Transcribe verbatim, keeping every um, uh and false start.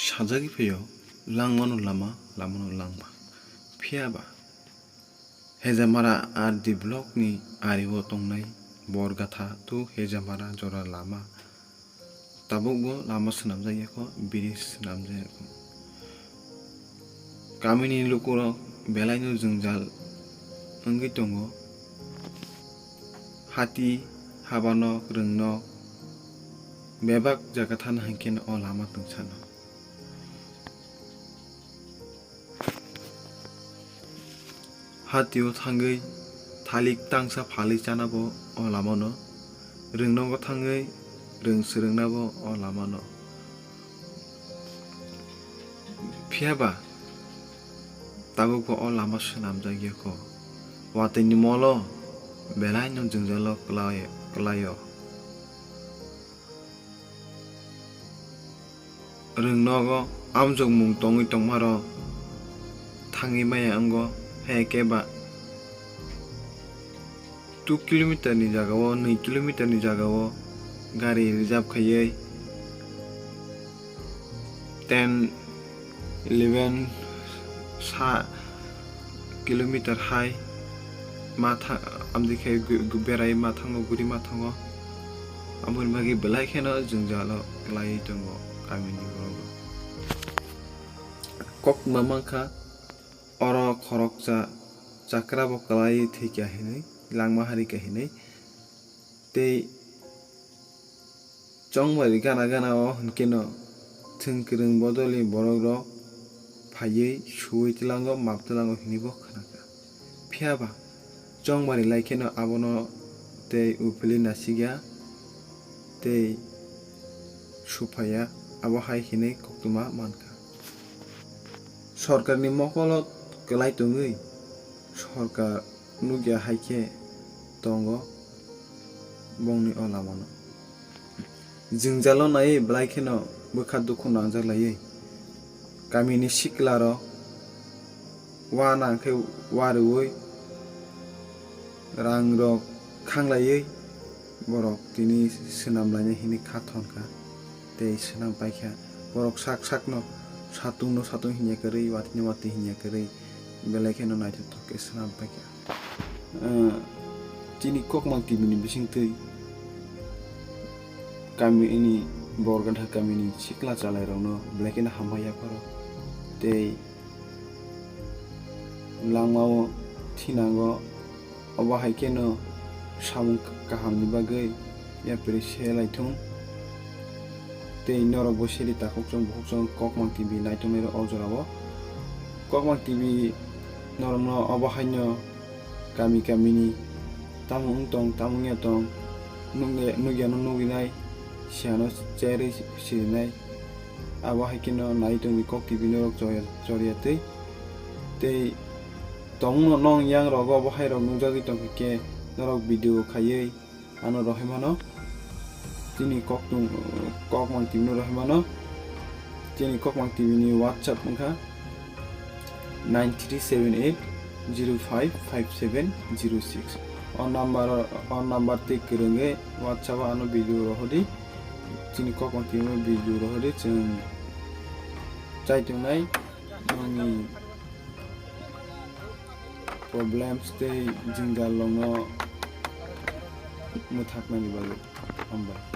Sajagwi phaio, langmano lama, lamano langma. Phiya ba, Hejamara R D block ni ario tongnai Borgatha to Hejamara jora lama. Tabukbo lama swnamjakya kho, bridge swnamjakya kho. Kamini lukurok belaino jwngjal wngwi tongo. Hati, habanok, rwngnok, bebak jaga thana hwnkhe o lama tungsano. Hatio thangwi thalik tangsa phalwi chanabo o lamano, rwngnogo thangwi rwng swrwngnabo o lamano. Phiya ba tabukbo o lama swnamjakya kho. Watwini molo belaino jwngjalo kwlai-, kwlaio. Rwngnogo amjokmung tongwi tongmarok thangwi maya wngo, hai khe ba two kilometer ni jagao, nwi kilometer ni jagao gari reserve khaiwi ten, eleven sa kilometer hai ma tha-, amtwi khe gu-, gu-, berai ma thango, guri ma thango. Aboni bagwi belai kheno jwngjalo kwlaiwi tongo kamini borok. Kokma mankha, oro khoroksa chakra bo kwlaiwi thwikha hinwi, langma harikha hinwi. Tei chongmari gana gana o hwnkhe no thwng kwrwng bodolni borok rok phaiwi suwi twilango, map twilango hinwi bo khnakha. Phiya ba chongmari lai kheno abono tei uphilwi nasikya tei suphaiya, abo hai hinwi koktwma mankha. Sorkarni mokolo kwlai tongwi sorkar nukya hai khe tongo bongni o lamano. Jwngjalo naiwi belai kheno bwkha dukhu nangjak laiwi kamini sikla rok wa nang khe wa rwui rang rok khanglaiwi borok tini swnam lainai hinwi kha thon kha tei swnam paikha. Borok sak sakno satung no satung hinya kwrwi, watwi no watwi hinya kwrwi belai kheno naithothok khe swnam paikha. Ah, chini Kokmang T V ni bisingtwi kamini Borgantha kamini sikla chalairokno belai kheno hambai yapharo tei langmao thinango, obo hai kheno samung kahamni bagwi yapri se laithung. Tei norokbo seri takhukchung bukhukchung Kokmang T V naitongnairok o jorao. Kokmang T V norokno obo haino kami kamini tamo wng tong, tamo wngya tong, nukya-, nukyano nuknai, siyano cherwi sirinai. Abo hai kheno nai tongdi Kok T V norok chor-, chorya twi. Tei tongmano nong yang rogo bo hai rok nukjagwi tongkha khe norok video khaiwi ano rohai mano. Chini Koktung, Kokmang T V no rohai mano. Chini Kokmang T V ni WhatsApp wngkha nine three seven eight zero five five seven zero six. O number, o number twi kwrwngwi WhatsApp o ano video rohordi. Chini Kokmang T V no video rohordi, chwng chai tongnai nongni problems tei jwngjal rokno mwthaknani bagwi. Hambai.